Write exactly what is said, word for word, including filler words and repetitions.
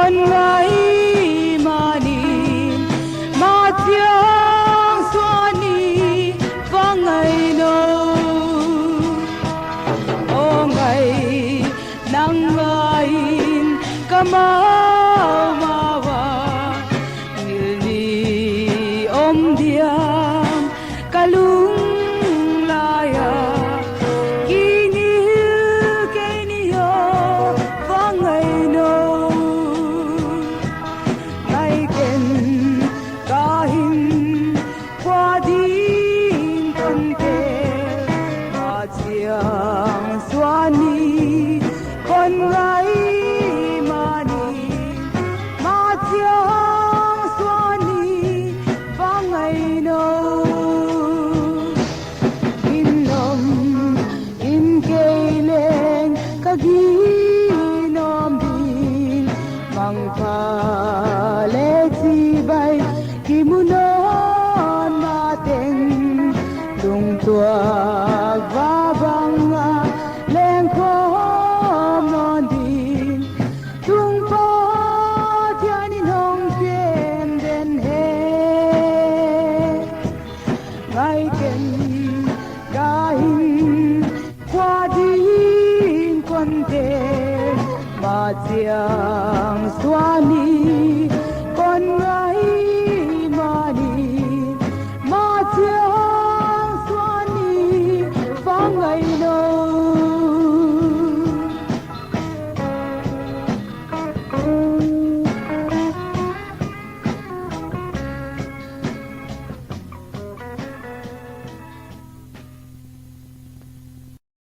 Kon ngai manin, ma chiang suan ni, va ngai nou. Aw ngai, nang ngaiin ka maumau a, ngilh ni om diam ka lunglai a, kingilh kei ni aw, va ngai nou. Ngai ken, ka hin kua ding kon tel, ma chiang suan ni, kon ngai manin, ma chiang suan ni, va ngai nou. Inn om in kei leng ka ginom ding, mangpha leh chibai kimu nawn mateng, lungtuak va banga leng khawm nawn ding, tung Pathian in hong kem den hen. Ngai ken, ka hin kua ding kon tel, ma chiang suan ni,